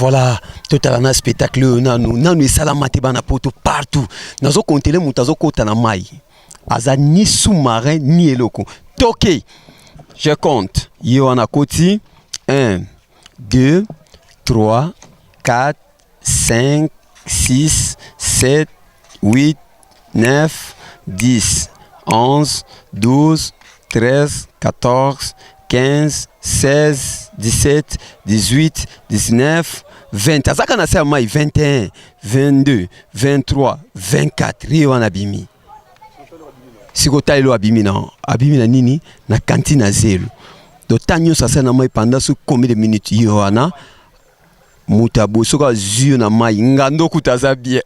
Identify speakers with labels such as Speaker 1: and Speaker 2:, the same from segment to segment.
Speaker 1: Voilà, totala na spectacle oyo nanu nanu esalama te. Bana Poto partout, nazokontele moto azokota na mai, aza ni sous-marin ni eloko. Toke, je compte. Ye wana akoti: 1, 2, 3, 4, 5, 6, 7, 8, 9, 10, 11, 12, 13, 14, 15, 16, 17, 18, 19, 20. Azaka na se ya mai. 21, 22, 23, 24. Ye wana abimi. Sikoyo talelo abimi na nini? Na cantine ya zelo. Donc ntango nyonso asali na mai pendant so combien de minutes? Ye wana moto aboyi, soki azwi yo na mai, ngando kuta aza bien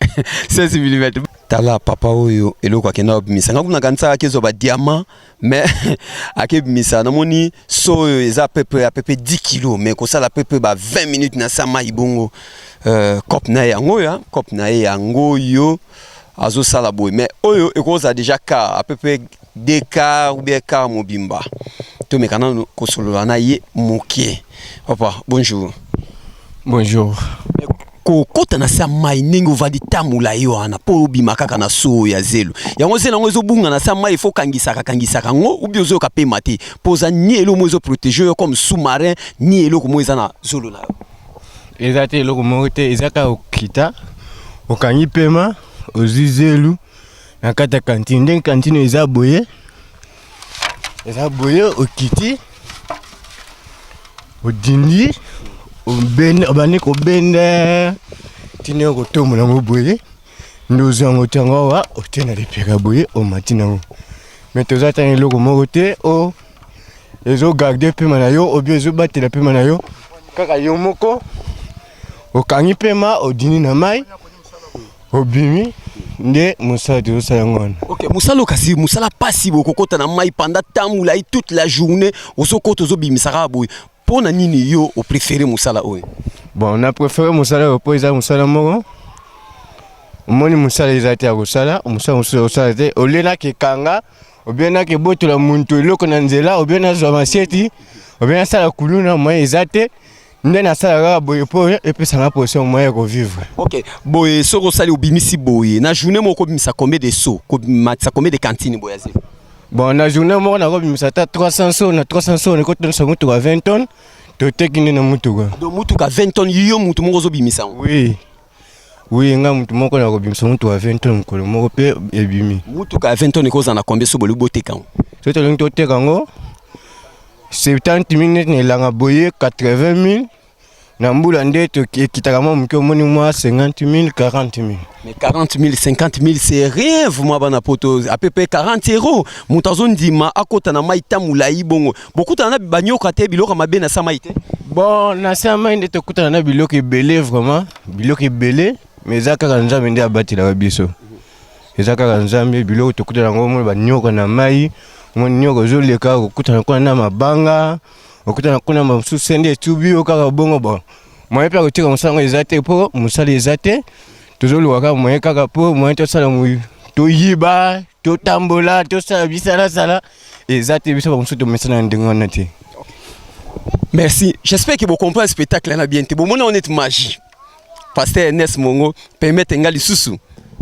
Speaker 1: 16 mm. Tala papa oyo, eloko akenda kobimisa, nga kuna kanisaka akezwa badiamant, mais akebimisa, namoni seau oyo eza pepe ya pepe 10 kilo, mais kosala pepe ba 20 minutes na sa mai bongo. Cope na ye yango oyo, cope na ye yango oyo azosala boye, mais oyo ekozala déjà quart, à peu près deux quart ou bien quart mobimba. Tomeka nano kosolola na ye moke. Papa, bonjour.
Speaker 2: Bonjour.
Speaker 1: Kokota na se ya mai, ndenge ovandi ta molai wana mpo obima kaka na seau ya zelo yango, zelo yango ezobunga na se ya mai, fo kangisaka kangisaka yango ubi ozoyoka pema te, mpo oza ni eloko moko ezoprotéger yo comme sous-marin, ni eloko moko eza na zolo na yo.
Speaker 2: Eza te eloko moko te, eza kaka okita, okangi pema, ozwi zelu na kati ya cantine. Ndenge cantine eza boye, eza boye, okiti, odindi, obandi kobenda ntina kotombola yango boye, nde ozwi yango ntango awa, otie na lipeka boye, omati nango. Mais toza tanga eloko moko te o ezogarder pema na yo, obi ezobatela pema na yo. Kaka yo moko okangi pema, odindi na mai, obimi. Nde mosala tozosala yango wana.
Speaker 1: Ok, mosala oyo kasi mosala pasi boye, kokota na mai pendant temps molai, toute la journée ozokota, ozobimisa kaka boye. Mpo na nini yo opréférer mosala oyo?
Speaker 2: Bon, na préféré mosala oyo mpo eza mosala moko omoni mosala eza te ya kosala mosala mosusu ya kosala te. Olie nakekanga, obie nakebotola muntu eloko na nzela, obie nazwa masieti, obie nasala kuluna, moyen eza te. Nde nasala kaka boye mpo epesanga position, moyen ya kovivre.
Speaker 1: Ok, boye soki osali, obimisi boye, na journée moko obimisa combien de seau, komatisa combien de cantine boye azeli?
Speaker 2: Bon, na journée moko nakobimisa ata 300 seau. Na 300 seau nekotondisa mutuka 20 tonnes, toteki nde na mutuka.
Speaker 1: Donc mutuka 20 tonnes, yo mutu moko ozobimisa yango?
Speaker 2: Oui, nga mutu moko nakobimisa mutuka 20 tonnes mokolo moko mpe ebimi.
Speaker 1: Mutuka ya 20 tonnes ekozala na combien so bolingi boteka yango?
Speaker 2: Soki tolingi toteka yango, 70 000 neti na elanga boye, 80 000 na mbula. Nde ekitaka mwa moke, omoni mwa 50 000, 40 000.
Speaker 1: Mais 40 000, 50 000, c'est rien vraiment. Bana Poto, à peu près 40 euros. Moto azondima akota na mai ta molai bongo, bokutana na banyoka te, biloko ya mabe na sa mai te?
Speaker 2: Bon, na se ya mai nde tokutana na biloko ebele, vraiment biloko ebele, mais eza kaka Nzambe nde abatelaka biso, eza kaka Nzambe. Biloko tokutana yango, omoni banyoka na mai, omoni nyoka ozoleka, okutana kuna na mabanga, okutana kuna mosusu nde etubi yo kaka bongo. Bon, moyen mpe ya kotika mosala yango eza te, mpo mosala eza te. Tozoluka kaka moyen, kaka mpo moyen tosala, toyiba, totambola, tosala bisalasala eza te. Biso bamosusu tomesana na ndenge wana te.
Speaker 1: Merci, j'espère que bocomprendre spectacle na bien te. Bomoni honnête magie. Pasteur Ernest Mongo, permettre nga lisusu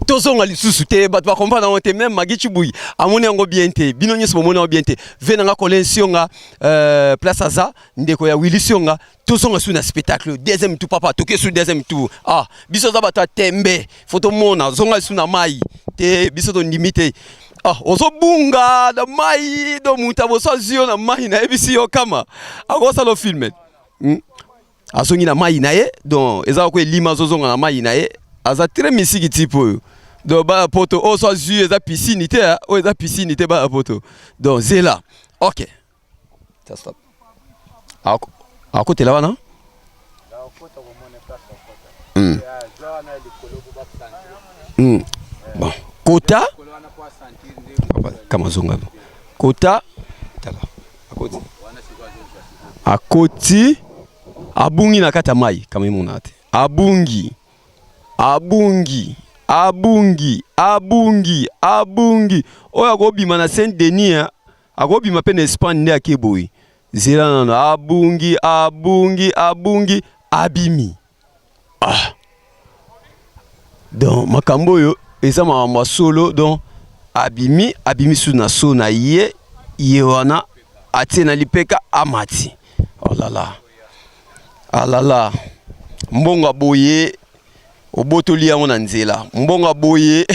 Speaker 1: tozonga lisusu te. Bato bacomprendre yango te, même Magi Chibui amoni yango bien te, bino nyonso bomoni yango bien te. Ve nanga Colin Sionga, place aza ndeko ya Willy Sionga. Tozonga su na spectacle, deuxième tour. Papa, toke su deuxième tour. Ah, biso oza bato ya tembe, fo tomona. Zonga su na mai te, biso tondimi te. Ah, ozobunga na mai do, moto aboso azwi yo na mai, nayebisi yo kama akosala film, Azongi na mai na ye, donc eza ko elima, azozonga na mai na ye. Aza très misiki type oyo. Donc bana Poto, oyo so azwi, eza piscine te, oyo eza piscine te, bana Poto. Donc zela, ok, stop. Akotela wana. Bon, kota papa, kama zonga kota. Tala, akoti, akoti, abungi na kati ya mai. Kama emona te, abungi, abungi, abungi, abungi, abungi. Oyo akobima na Saint Denis, akobima mpe na Espagne. Nde ake boye, zela nano, abungi, abungi, abungi, abimi. Ah, donc makambo oyo eza makambo ya solo. Donc abimi, abimi su na so na ye, ye wana atie na lipeka, amati. Olala, alala, mbongo aboye, obotoli yango na nzela. Mbongo aboye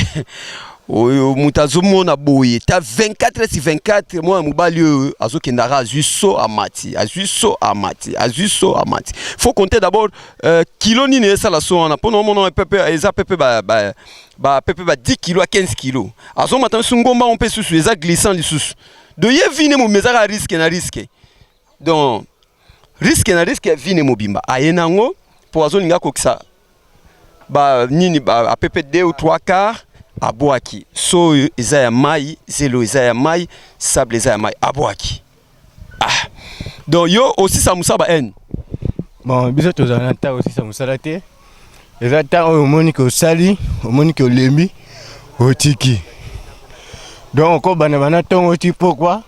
Speaker 1: oyo moto azomona boye ta 24 sur 24. Mwana mobali oyo azokendaka, azwi so, amati, azwi so, amati, azwi so, amati. Faut compter d'abord kilo nini esala so wana, mpona omona pepe eza pepe ba, ba, ba pepe ba 10 kilo a 15 kilo. Azomata lisusu ngomba ngo mpe susu eza glissant lisusu. Donc ye vie ne mobimba ezaka risque na risque. Donc risque na risque ya vie ne mobimba aye nango, mpo azolinga akokisa ba nini ba, apepe 2 ou 3 quart. Abwaki so oyo eza ya mai, zelo eza ya mai, sable eza ya mai, abwaki. Ah, donc yo osisa mosala ba n
Speaker 2: Bon, biso tozala na ntango osisa mosala te. Eza ntango oyo omoni ke osali, omoni ke olembi, otiki. Donc okobanda bana ntongo ti pokwa,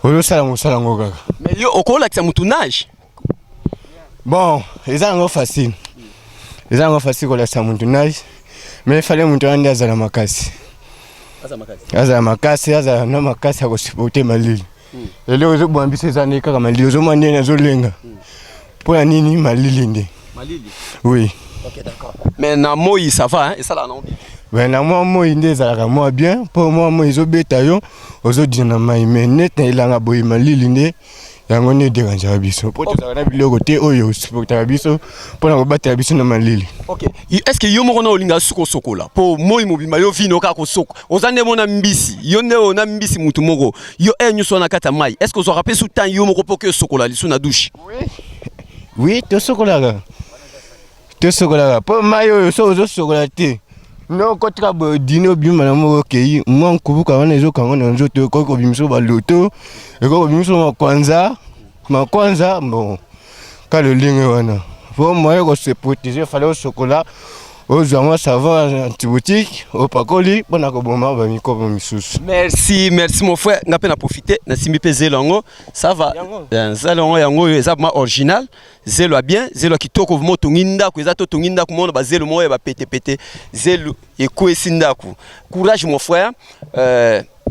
Speaker 2: ozosala mosala yango kaka.
Speaker 1: Mais yo okolakisa motu nage?
Speaker 2: Bon, eza yango facile, eza yango facile kolakisa motu nage, mais fallait motu wana nde azala makasi, azala makasi, azala na makasi ya kosupporter malili. Eloko ezoboma biso eza nde kaka malili. Ozomona ndenge nazolenga mpo na nini? Malili nde.
Speaker 1: Malili.
Speaker 2: Oui.
Speaker 1: Ok, d'accord. Mais na moi ça va, hein? Esalaka nango bien.
Speaker 2: Mais na mwa moi nde ezalaka mwa bien, mpo mwa moi ezobeta yo, ozodina na mai. Mais neti na elanga boye, malili nde yango nde edérangeaka biso, mpo tozalaka na biloko te oyo osupportaka biso mpona kobatela biso na malili.
Speaker 1: Ok, est ce que yo moko na olinga suki osokola? Mpo moi mobimba yo vino kaka kosoko, oza nde mona mbisi, yo nde ona mbisi mutu moko yo e nyonso wana kati ya mai. Est ce que ozwaka mpe su temps yo moko mpo oke osokola lisu na douche?
Speaker 2: Oui, tosokolaka, tosokolaka, mpo mai oyo so ozosokola te, no okotika boye, dine obima na moko, okei mwa nkubuka wana ezokanga na nzoto, ekoki kobimisa baloto, ekoki kobimisa makwanza, makwanza. Bon, ka lolenge wana, po moyen kose protéger, fallait osokola, ozwa mwa savon antibiotique, opakoli mpona koboma bamikrobe misusu.
Speaker 1: Merci, merci mon frère. Nga mpe na profite, nasimbi mpe zelo yango, ça va.
Speaker 2: Yango.
Speaker 1: Zelo yango, yango oyo eza vraiment original, zelo ya bien, zelo ya kitoko vraiment. Otongi ndako, eza totongi ndako, mona bazelo moko ya bapetepete, zelo ekwesi ndako. Courage mon frère.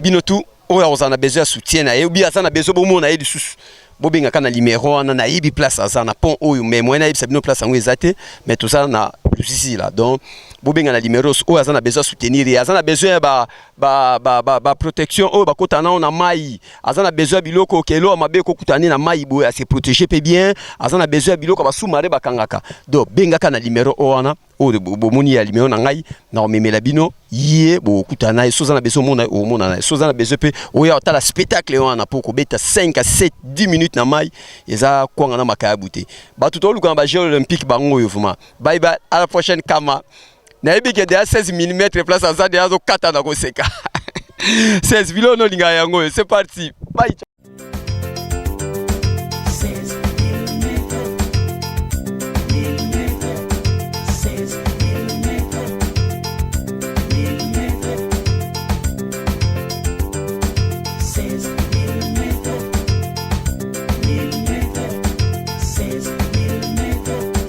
Speaker 1: Bino tu oyo akozala na besoin ya soutien na ye, obi aza na besoin bomona ye lisusu, bobengaka na numéro wana. Nayebi place aza na pont oyo, mais moyen nayebisa bino place yango eza te, mais toza na Lusisila. Donc bobenga na numéro oyo. Aza na besoin ya soutenir ye, aza na besoin ya ba protection oyo bakota nao na mai, aza na besoin ya biloko kelo ya mabe ekokutana nde na mai boye, ase protéger mpe bien, aza na besoin ya biloko ya basous-marins bakangaka. Donc bengaka na numéro oyo wana oyo bomoni ya numéro na ngai, na komemela bino ye, bokutana na ye. So oza na besoin omona, omona na ye. So oza na besoin mpe oya otala spectacle wana, mpo kobeta 5 à 7 10 minutes na mai eza kwanga na makayabu te. Bato toluka na bajeux olympique bango oyo vraiment. Bye bye, à la prochaine. Kama nayebi ke deya 16 mm place aza deya azokata na koseka 16 bilo ono olingaka yango oyo. C'est parti, bye.